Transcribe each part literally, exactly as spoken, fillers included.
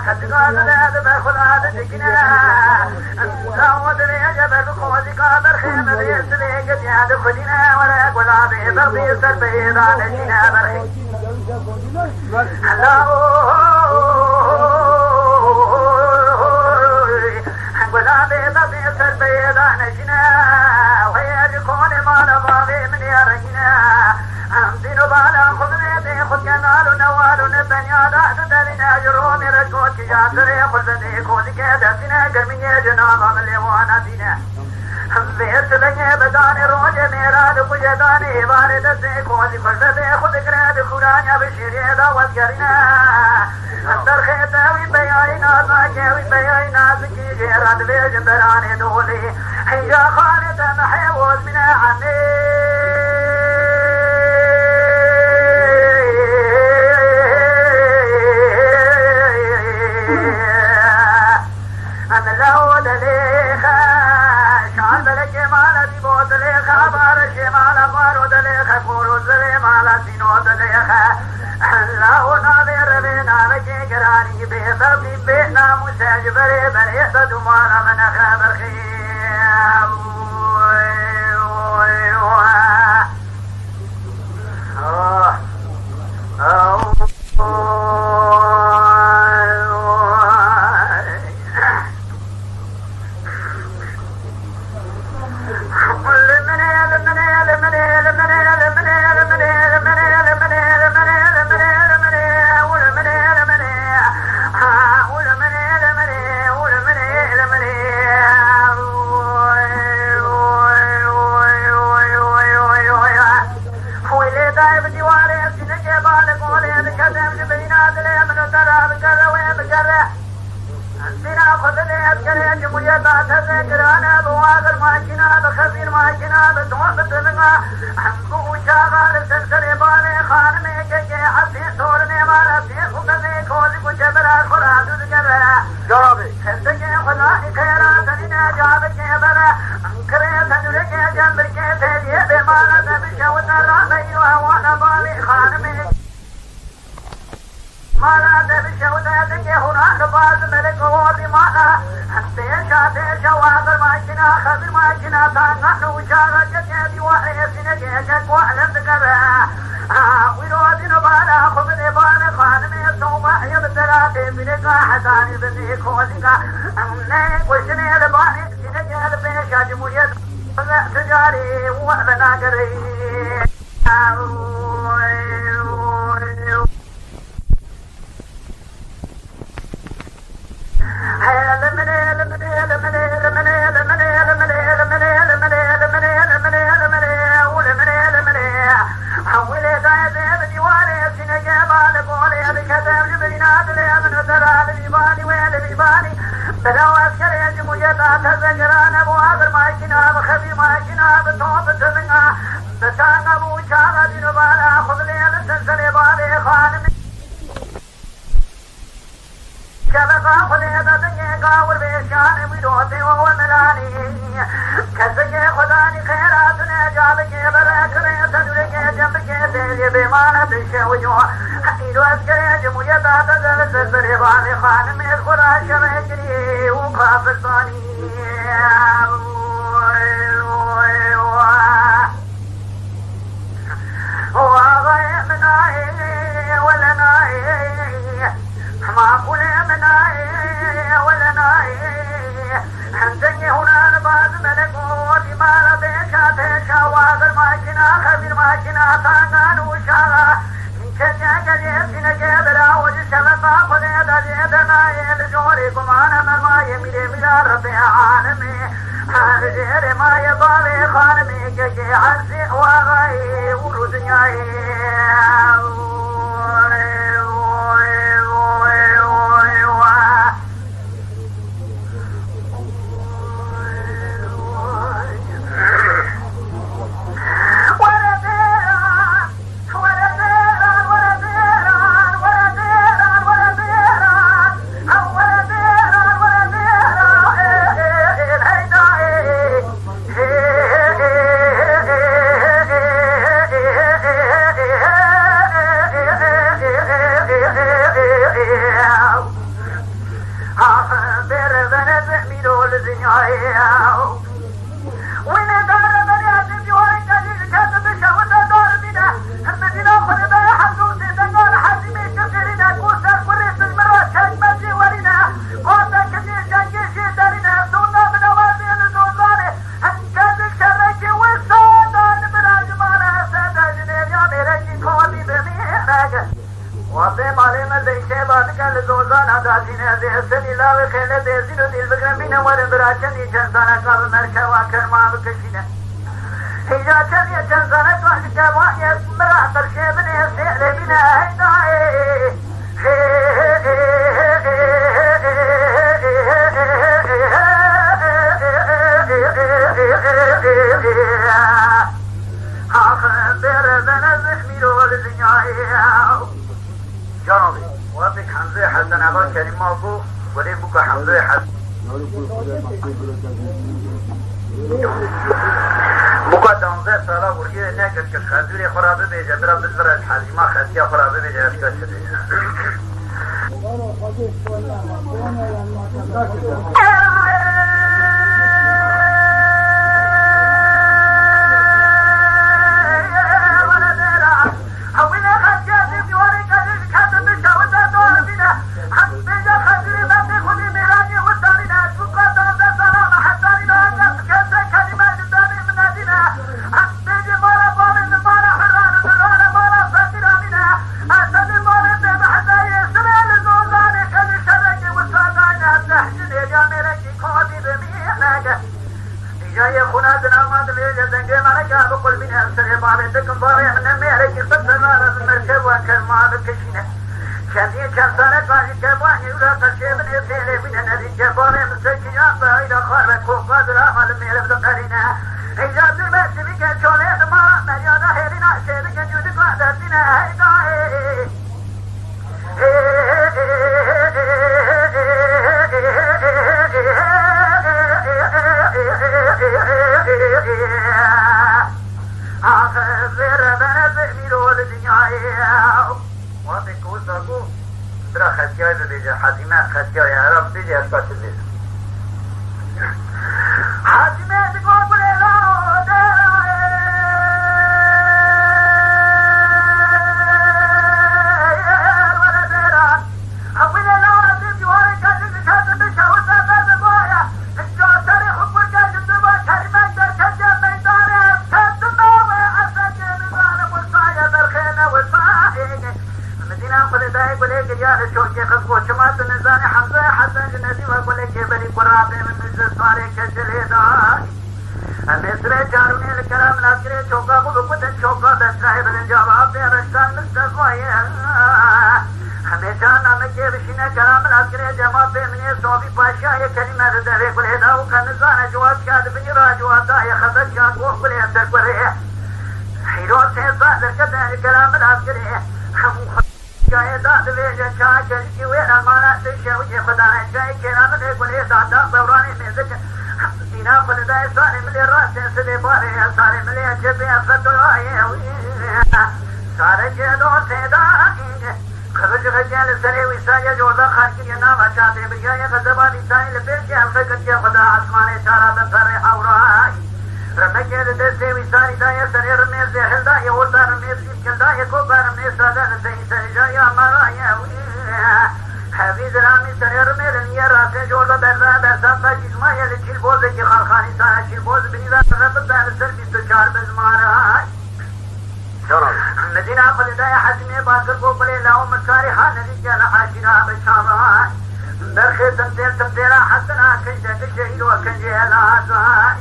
Xetika dide dibe xula didikine. Lawo dibêje ber bi kozika berxê me bê sibê gediya dixulîne. Were gula bê bexdî ser beyê danejîne berxê. Lawo gula bê bexdî ser beyê danejîne. Weye ji konê mala bavê min ê rengîne. Em dîn û bala xwe bibê bê xwe kenal û newal û ne tenya da diderîne ji romê re got ki ja serê xwe zedê kozike destîne germiyê ji nava milê wana dîne. Vê tibekê bi danê rojê mêra dikuje danê êvarê destê kozî xwe zedê xwe digire di xuranya bi şêriyê da wezgerîne. Derxê te wî peyayî nazakê wî peyayî nazikî jê re dibêjin beranê dolê. Heyra xanê te mehê wozmîne emê. Em lew delêxe, şar belekê mala dîbo delêxe, barişê mala baro delêxe, koro zilê mala sîno delêxe. Lawo navê revê navekê giranî bê bevdî bê namûse ji berê berê de dumana min xeberxê. Wê lê dayê bi dîwarê, sînekê bale golê, dikete ji beyna dilê min û te re bigere, wê bigere. Sîna xwe dilê, ez gerê cumhuriyeta teze girane, bi wagir makîna, bi xezîr makîna, bi tom, bi tivinga, bi uçaxa li ser serê balê xanimê kekê, hesê sorinê mala sêf û bezê kozî û çebira xwe re dû digere. Carabê. Kestekê xwe danî xêra tenîne, carikê bere, kirê tenûrekê cembirkê têliyê bê mala te bişewite, rabe îro hewana balê xanimê. Mala te bişewite, dikê hûna li baz melek ordî mala. Pêşa pêşa wazir makîna, xezir makîna, tangan û çaxa kekê dîwarê sînekê kek welem dikeve. Wî rotî li bala xwe bidê balê xanimê, soba ye bi tera tê sîneka hetanî bidê kozîka. Ne kuştinê li balê sînekê li pêşa cumhuriyet. Ticarê we venagerê. Bila eskerê cumhuriyeta teze girane bo agir makîna, bi xevî makîna, bi top, bi tivinga, bi tanga, bi uçaxa dîn û bala xwe bilê li ser serê balê xanimê. Şeveqa xwe lê de dingê gawir vêşan wî rotê we we melanî. Kesekê xwe danî xêra tune cabikê bere kirê tedûrekê cembikê têlê bê mane dişe û yo. Îro ez gerê cumhuriyeta te de li ser serê balê xanimê xwe ra şerê kirî û xafir zanî. Keke gelê sînekê bira û ji şeveqa Xwedê de jê de nayê li jorê gumana me mayê mîrê mîra Rebê alemê. Her jêrê mayê bavê xanimê kekê erzê û axayê û rû dinyayê. Bêre bene zehmîro li dinyayê. Wî nêdare berê ez ê dîwarê kelî li ketim bişewite dar bîne. Him bi dîna xwe de bere hevdû sê tengan hezîmê çi qêrîne ku ser kurê tijmira çekmecê werîne. Qate kinê cengê jê derîne. Sonda binewerdê li zozanê. Him kesik şerekê wisa da li bira cimane. Sede ji nêriya mêrekî kodî bimîne. Wextê malê me zeyşê badike li zozana da jî ne zê hesibî lawê xêle dê zîr û dîl bigrin bîne werin bira çendî çend zaneka bi merkeva kerma bikişîne. Hîja çendî çend zaneka ji kebanê mira qirşê binê sê lê bîne heyda ê. Ax, bêre bene zehmîro li dinyayê. Cano bî. Wextê Hemzê Hesen Axa Kerîma bû, gulê bûka Hemzê Hes-, bûka danzdeh sala vuriyê nekir kir, xezûrê xwe ra bibêje, bira bizvire ji hezîma xetiya xwe ra bibêje, ez ka çi bêje. Îja yê xûna dina ma divêje dengê me neke biqulbîne, serê bavê dikim bavê min ne mêrekî qirtira re bi merkeva kerma bikişîne. Çendî çend sale ka ji kebanî û re qirşê binê têlê bîne, nevî kebanê min sekî ya be, eyra xar ve koka dilama li mêrev diqerîne. Îja dûr be çivîke çolê dima, meryada hêrîna şêrike cûdika derdîne, heyda ê. Ax, vê revene zehmîro li dinyayê. Wextê ku wisa ku bira xetiyayê bibêje, Hezîme xetiyayê, Erab bibêje, ez ka çi bêjim. Hezîme digo gulê laro dera ê. Were dera. Hewî lê lawa dî dîwarê ketin diketin dişewite ber bi boya. Inca serê xwe kurke ji dû ve Kerîmek derketiye meydanê. Ez ketim be wê esekê nizanim wisaye berxê ne wisayê. Midîna xwe li dayê gulê giriya li çokê xist got, çima tu nizanî Hemzaya Hesen ji nezî ve gulekê berî kurabê min ji sarê keçilê dayî. Em ê sirê carûnê li Kerem Lazgirê çoka xwe bikutin çoka Besrayê bilincava apê Reştan Mistefayê. Em ê carna mekê bişîne Kerem Lazgirê cema pê min ê Sofî Paşayê Kerîme di devê gulê da û qe nizane ciwa çiya di binî ra ciwa dayê xebet ya goh gulê ser kurê. Hîro sê sal derkete li Kerem Lazgirê. Hemû Çayê da divêje çayê kejikî wê re mala tu şewitê xwe dane çayê kêra min ê gulê da da zewranê mêzik. Dîna xwe li dayê sarê milê rastê sidê barê sarê milê çepê fetoyê wî. Sarê çê dostê da. Xirij xecê li serê wî sayê jorda xarkiriye nava çatê biriyaye xezeba dîtayê li pêşê em xeketiye xwe da asmanê çara bin perê hewray. Remekê li destê wî sarî daye serê rimê zêhil daye orta rimê Kildayê koka rimê sade li seyî serî cayê amara ye wî. Hevî zilamî serê rimê li niyê rastê jor de berda berda qe jî zimayê li çîlbozekî xalxalî sare çîlboz binî ve rebe li ser bîst û çar bi zimana. Midîna xwe li dayê hezîmê bakir got gulê law min karî ha nivîke li aşîra bi çavan. Berxê tim têr tim têra hesina kince kişe îro kincê lazay.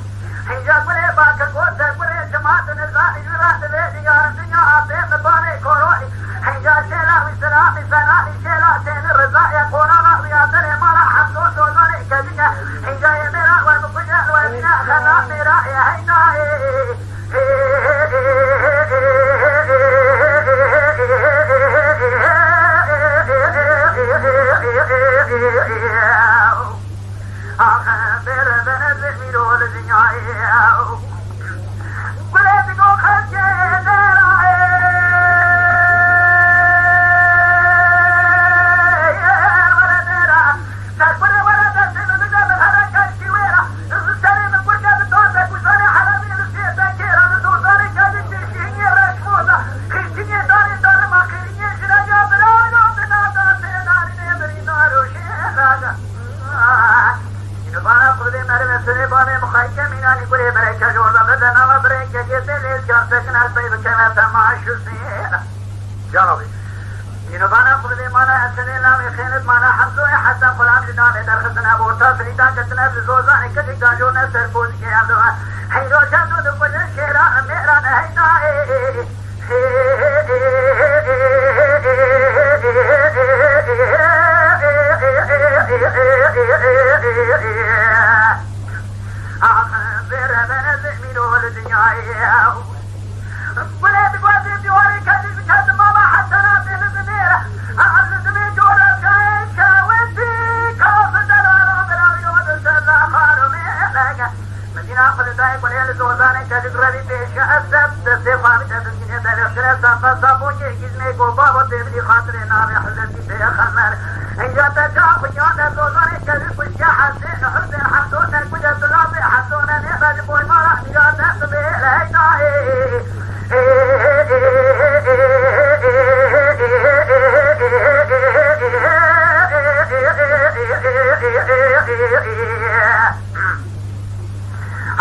Hînca gulê bakir got te gurê çima tu nizanî wî ra divê diyar dinya apê li barê koronî. Hînca şêla wî silamî senanî şêla têni rizayê qorana wî ya serê mala hemdo sozanê kedike. Hînca yê mêra we bikuje we bîne xena mêra ê heyna ê. Ax, bêre bene zehmîro li dinyayê. Gulê digo xelkê dera ê. Were dera. Ser gulê were destê Sirê bavê mixayke mînanî gurê bereke jorda bide nava birê kekê tê lê can sekin ez pey bikeve temaş û sêr. Cano bî. Yîno bana xulidê mana esilê lamê xênit mana Hemzoyê Hesen xulam ji damê derxistine borta filîta ketine bi zozanê kecik dan jorne ser pozikê ev dua. Heyro can tu dikujin şêra mêran heyda ê. Ax, bêre bene zehmî li dinyayê. Gulê digozê dîwarê kedî diketim mama Hesena tê li dimê. Ax, li dimê corazgayê şewitî, kaf delala berayo di ser xarumê. Medîna xwe li dayê gulê li zozanê kedî revî pêşe ez dest destê xwe bide. Yine belextire safa safokê gizmê go baba tevlî xatirê navê Hezretî Pêxember. Eynca te ca xwe ya te zozanê kevî kuştiya Hesên Husên Hemdo te kuce tu lafê Hemdo ne nêbe ji boymara ya te tu bê leyda ê.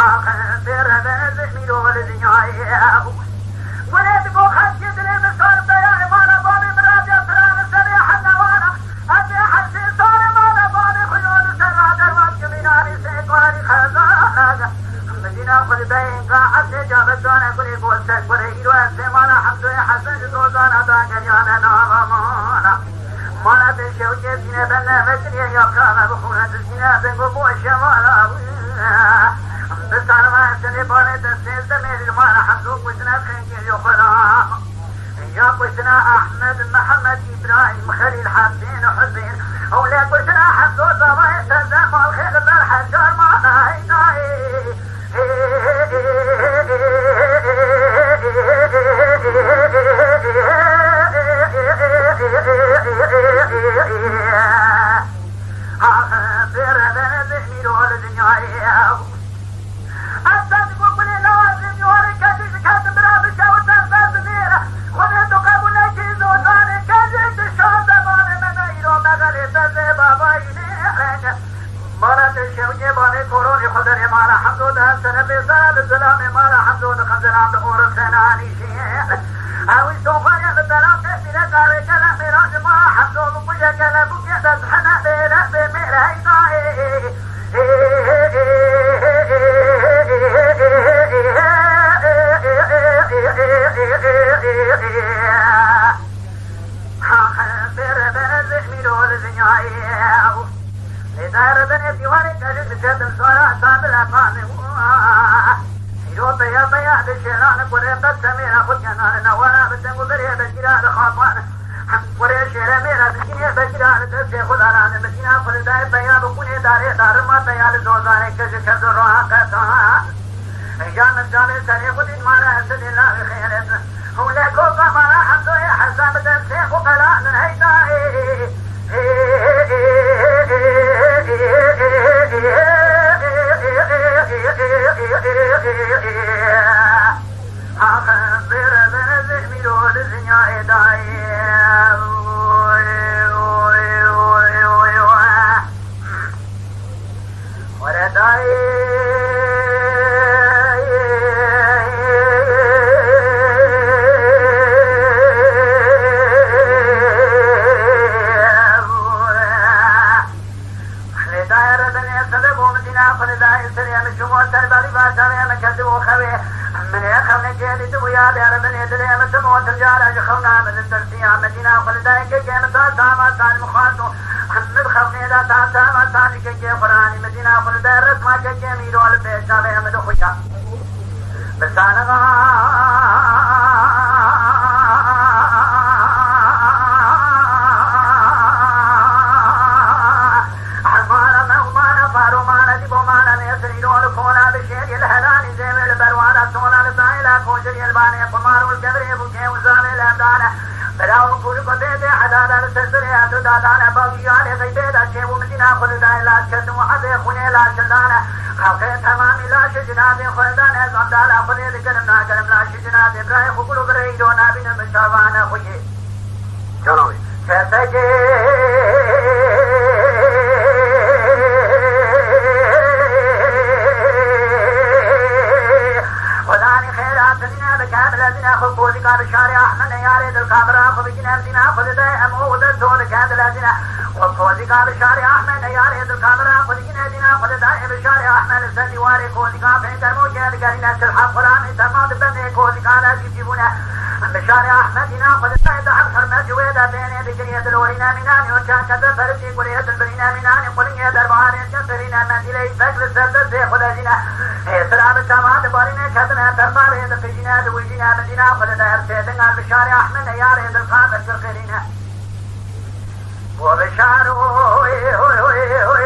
Ax, bêre bene zehmî li dinyayê. Gulê digo xelkê dilê min sar be ya êmana bavê min radiya sira li serê hemnewana. Ez ê hesê sarê mala bavê xwe yo li ser radervat kimînanî sêkarî xezana. Medîna xwe li beyên ka esê cavezane gulê gol ser gulê îro ez ê mala Hemdoyê Hesen ji zozana dageriyane nava mana. Mana te şewkê zîne ben ne vekiriye ya kame bixûne tu zîne ben go boşe mala. Bi sarma sene bane te sêzdemê li mala Hemdo kuştine xênkê yoxela. Ya kuştina Ahmed, Mehmed, İbrahim, Xelîl, Hesên, Husên. Ew lê kuştina Hemdo zavayê serde mal xêr ber hecar mana heyna ê. Ax, bêre bene zehmî li dinyayê. Ez te digo gulê lawazê miwarê kedî diketim bira bişewite ser binêre. Xwedê tu qebûl nekî zozanê kedî dişande bavê me me îro me xelê te zê babayî nêrenge. Mala te şewcê bavê koronî xwe derê mala Hemdo de sere bêzara li zilamê mala Hemdo di xeziran di orin xenanî jî. Ew î soxweriya li delal te bîre karê kele mêra ji mala Hemdo bikuje kele bûkê de zihne bêre bê mêre heyna ê. Lê dare benê dîwarê te ji diketim sora ta bila panê wa. Îro beya beya dişêlan kurê qesemê ra xwe kenane newara bi deng û berê be gîra dixapane. Kurê şêremê ra dikînê be gîra li destê xwe darane. Medîna xwe li dayê beya bi qûnê darê darima beya li zozanê ke ji kez û roha qeta. Eja min cavê serê xwe dît mara ez dilê lavê xêret. Hûn lê koka mara Hemdoyê Hesen bi destê xwe qelan heyda ê. Ax, bêre bene zehmî li dinyayê dayê. Were dayê. Lê dayê re binê sebe bo min dîna xwe li dayê serê min çûmo ser balî başarê min ketibo xewê. Min ê xewnekê dîtibû ya dê re binê dilê min timo tu cara ji xewna min li tirsiya min dîna xwe li dayê kekê min ta tama salî min xwasto. Min xewnê de ta tama salî kekê xwe ranî min dîna xwe li dayê resma kekê mîro li pêşa vê min dixuya. Bi salixa Mala me û mala faro mala dî bo mala nêsirî lo li kola bi şêrî li helanî zêwê li berwana sola li dayê la koşirî li banê qumar û li kevirê bûkê û zavê li evdane. Bila û kûr ku tê tê hedada li ser birê eto dadane bavî yanê xeybê da çêbû min dîna xwe li dayê laş ketin û ezê xûnê laş li dane. Xelqê temamî laşê cinabê xwe li dane zandala xwe lê dikirim nakirim laşê cinabê birayê xwe kul û birê îro nabînim bi çavane xwe yê. Cano wî. Kesek Xwe kozîka bi şarê Ehmed neyarê dilka min re xwe digîne dîna xwe didayê bi şarê Ehmed li ser dîwarê kozîka pê dermokê digerîne silha xulamê tema di bendê kozîka de jî çîbûne. Bi şarê Ehmed dîna xwe didayê di her hurmet ji wê de tênê digiriyê dilorîne mînanê û çend keze ferisî gurê dilbirîne mînanê qulingê derbaharê çend serîne mendîlê îpek li ser destê xwe de jîne. Ê sira bi çavan dibarîne ketine terqalê diqijîne diwijîne bi dîna xwe dide her sê dingan bi şarê Ehmed neyarê dilka min çirqêrîne. Bo bişar oy, oy, oy.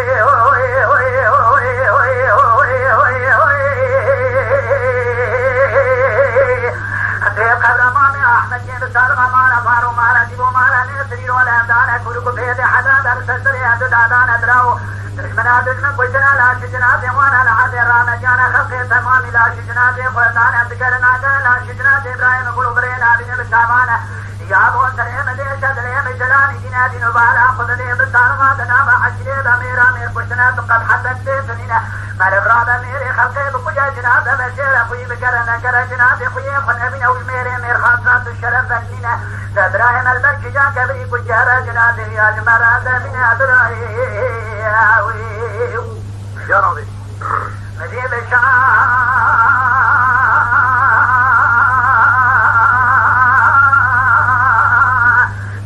Dê qevremanê Ahmediyê bi saliqa mala faro mala dîbo mala nêsirî role dane kuru ku pêdê heda der ser serê ev dadane dirawo. Dijmina dijmin kuştine laşi cinazê wana li erdê ramediyane xelqê temamî laşi cinazê xwe dane digerine gere laşi cinazê Îbrahîm Gul û birê nabîne bi çavane. Ya bo serê min dêşe dilê min celanî dîne dîn û bala xwe bidê bi saliqa di nava eşîrê de mêra mêr kuştine bi qed hebek tê tunîne. Meriv rabe mêrê xelqê bi kuce cinaze ve şêre xwî bigere negere cinazê xwî yê xwe nebîne û ji mêrê mêrxasra tu şeref veknîne. De birayê me li ber kîjan kevirî ku cere cinazê ya ji me re devîne birayê wî. Ya Rabî. Mizî bi şan.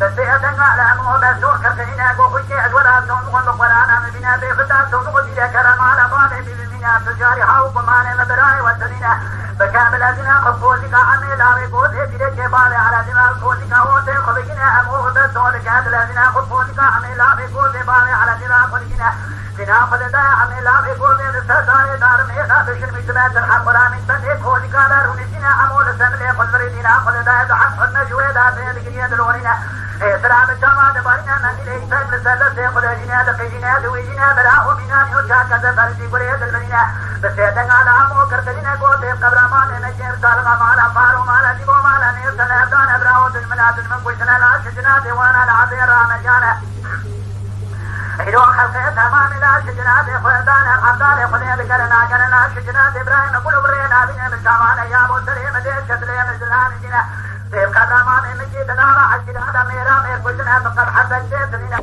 Bi sê denga lemo be sor kirkirîne, go xwîkê ez wela son xwe bi qwerana min bîne, bê fita son xwe bîre kerema le bavê bî bi mîne, tu carî haw gumanê min birayê we tenîne. Bike bilezîne xwe pozîka emê lavê gozê bîrekê bavê eredî ve pozîka otê xwe bigîne, em o be son dike bilezîne xwe pozîka emê lavê gozê bavê eredî ve xwe digîne. Dîna xwe li daya emê lavê gozê li ser darê darimê da bişirmî dibe, dirhem xulamî bendê kolîka de rûniştîne, em o li sebilê xwe li virî dîna xwe li daya du heb xurme ji wê de tê digiriyê dilorîne. Ê sira bi çavan dibarîne, mendîlê îpek li ser destê xwe de jîne, diqijîne, diwijîne, bira û mînanî û çar keze ferisî gurê dilbirîne. Bi sê denga li hemû kirtirîne, gotê qevremanê me kêm saliqa mala faro mala dîbo mala nêr selevdane, bira û dijmina dijmin kuştine, laşi cinazê wana li erdê ramecane. Îro xelqê temamî laşi cinabê xwe dane, evdalê xwe lê digere nagere laşi cinabê birayê me gul û birê nabîne bi çavane ya bo serê me dê şetilê me zilanî dîne. Sêv qevremanê min jî di nava eşîra de mêra mêr kuştine bi qed hebek tê tunîne.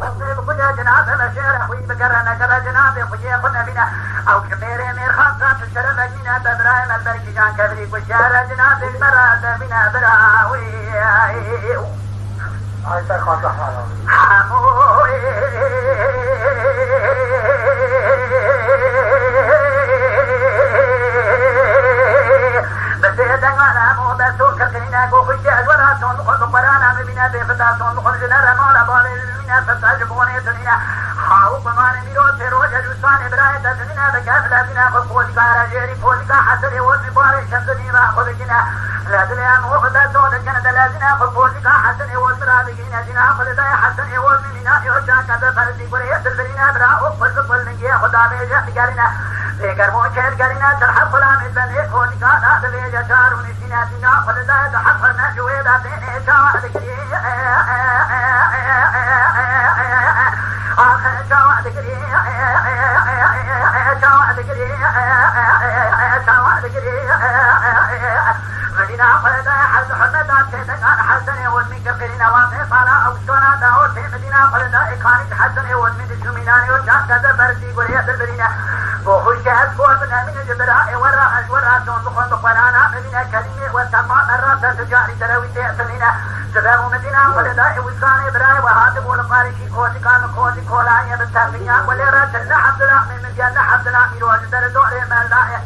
Xelqê bi kuce cinabê me şêre xwî bigere negere cinabê xwe yê xwe nebîne. Ew ji mêrê mêrxasa tu şeref vekîne te birayê me li ber kîjan kevirî ku şêre cinabê ji me re devîne bira wî. Ay ser xasa hala. Hemû bi sê denga le hemû be so kirkirîne, go xwîşê ez wera son bixwe bi qwerana min bîne, bê fita son bixwe ji nere mala bavê min bîne, fita ji bonê tunîne. Xaw gumanê mîro tê roje cûsanê birayê te tunîne, bi kef lezîne xwe kolîka re jêrî kolîka heserê wozmî bavê şemzimî ra xwe bigîne. Lezîne em xwe bi dest do dikine, de lezîne xwe kolîka heserê wozmî ra bigîne. Dîna xwe li dayê Hesenê Wozmî mîna ê oca keze ferizî gurê yê dilbirîne bira û xwe li xwe lingiyê xwe davêje digerîne. Lê germo kê digerîne, til heb xulamê bendê kolîka da dibêje çar û niştîne dîna xwe li dayê du heb xurme ji wê de tênê çawa digirî. Ax çawa digirî, çawa digirî, çawa digirî. Medîna xwe de her du hurmeta têtekan Hesenê Wozmî kirkirîne, wazê bala ew şona dawotê Medîna xwe de êkanî ji Hesenê Wozmî di çû mînanê û çar keze ferizî gurê dilbirîne. Bo xwe şehet bor bine min ji bira ê we ra ez we ra don bixwin bi xwerana bibîne kelîmê we temam e rase tu carî derewî tê esilîne. Ji ber û Medîna xwe de ê wizganê birayê we hatibû li qarîşî kozîka min kozî kolayê bi terbinya welê re tu ne Ebdulhamî min diye ne Ebdulhamî ro ji derdorê me layê.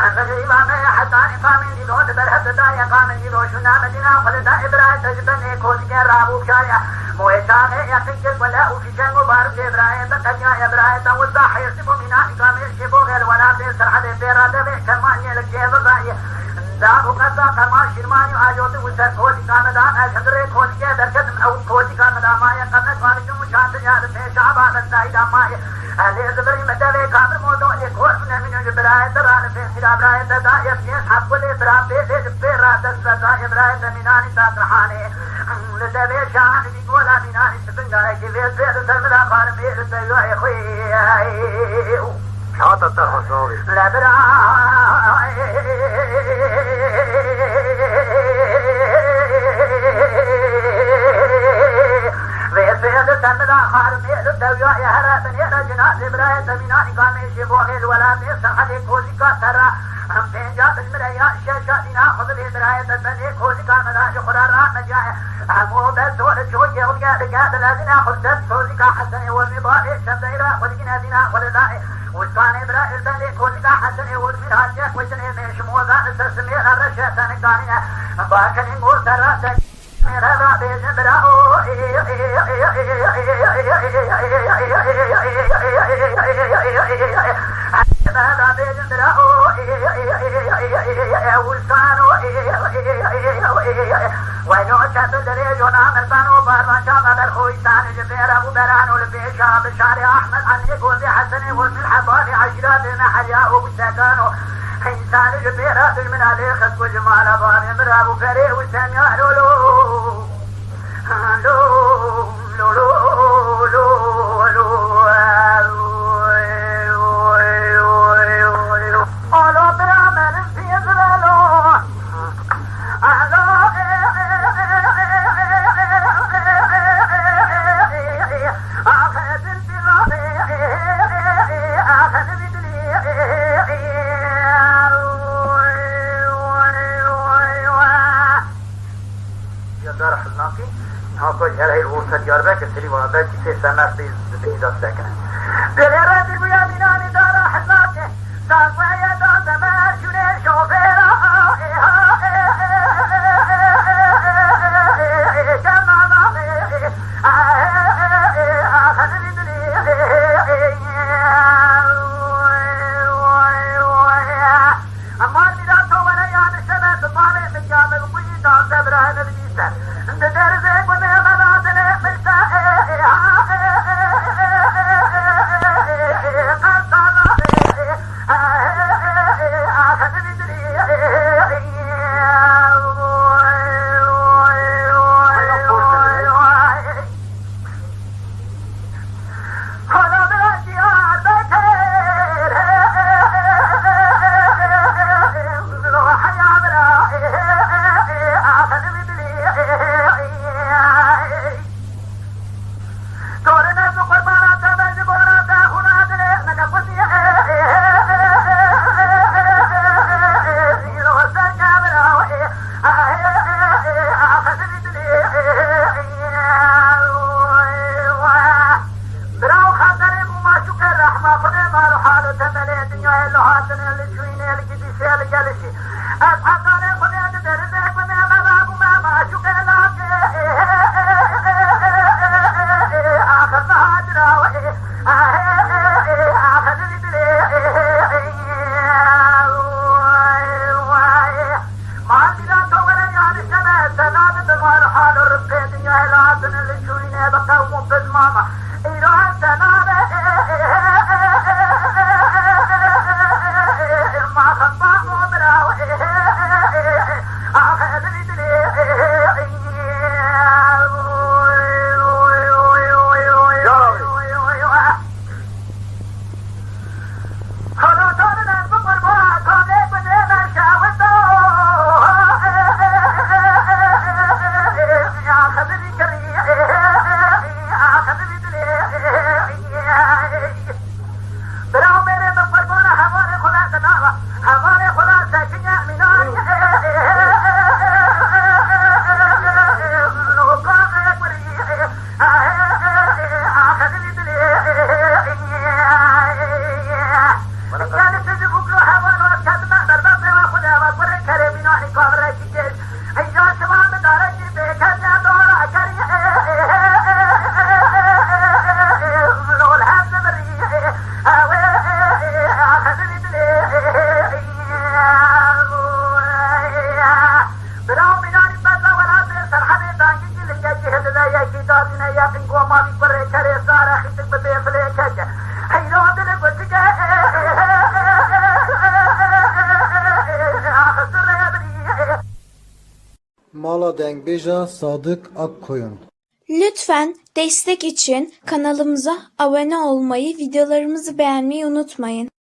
Em bi îmamê Hesanî qamên dîlo di ber hev de daye, qamên dîlo şûna Medîna xwe li dayê birayê te ji benê kozikê rabû bişariye. Moyê çaxê yeqîn kir wele û fîşeng û barûkê birayê te qediyaye, birayê te wisa hêrsî bû mînanî kamêrkê bo xêl welatê Serhedê pê ra devê Kermaniyê li kê vizayê. Dab û qeza qema Şîrmanî û Ajotî û ser kozîka me da ez hundirê kozikê derketim ew kozîka me da maye qemek xalî û şantiya li pêşa ba me zayî da maye. Lê zivirî min devê kafir modo lê kor min emîn ji birayê te ra li pêsîra birayê te da yê piyês hef kulê bira pê lê li pê ra dest ve da yê birayê te mînanî ta Tirhanê. Li devê şahanî bî gola mînanî sipingarekî vê pê li ser min da xwarim ê li seyoyê xwe. Hata te xweş navê. Li bira Li Termila Xarmê li Tewya ê here binêre cinazê birayê te mînanî Gamêşê Boxê li welatê Serhedê Kozîka Terra. Em pênca bijmire ya şeşa dîna xwe bidê birayê te bendê Kozîka me da ji xwe re ramecaye. Hemû ber to li çoyê xwe bige dige dilezîne xwe ser Kozîka Hesenê Wozmî bavê çendeyra xwe digîne dîna xwe li dayê. Wiskanê birayê bendê Kozîka Hesenê Wozmî hatiye kuştinê mêşim ozan li ser simêra reşe tenik danîne. Bakinî mor serra te Weno çetu dirêj û namirdan û barbaça qeber xwe îstan ji pêre û beran û li pêşa bişarê Ahmed Emî Gozê Hesenê Gozmî Hebalê eşîratê me Heliya û Bûsekan û Însanî ji pêra dijmina lê xist ku ji mala bavê min re bû ferê û semya lo lo. Lo, lo, lo, lo, lo. Alo, bira me, min pê zirelo. Alo, Ya dar Hiznakî, niha ku ez her heyl orta Diyarbekir, serî wa belkî sê semer pê di binî de sekine. Belê re dil bûya mînanê dara Hiznakê. Sazmeye da semer cûnê şofêra. Mar bîra to were ya niştebe, bi malê min ya min bûyî danze birayê min bidîse. Di derzê gundê me da dilê min se, ê, ê, ha, ê, ê, ê, ê, ê, ê, ê, ê, qesana, ê, ê, ê, ê, ê, ê, axe dilî dilî, ê, ê, ê, ê, Bira û xeterê bû maşûqê rehma Xwedê mal û hal û temelê dinyayê li hatine, li çûyînê, li gidîşê, li gelişê. Ez hetanê Xwedê di derizê ku me mela bûme maşûqê lakê. Axir niha dirawe. Axir dilê dilê. Mal bîra to were yanî sene, sena bi mal hal û rizqê dinyayê li hatin li çûyînê bi qewm û bi mama. Îro sena be, ma xefa o bira, axe dilî dilê. Bira û mînanî berda welatê Serhedê dangikî lingekî hilile yekî datîne yaqîn ku mavî kurê kerê sare xîtik bi bê filê keke. Heyran dile gotike. Axe sirrê birî. Mala dengbêja Sadık Akkoyun. Lütfen destek için kanalımıza abone olmayı, videolarımızı beğenmeyi unutmayın.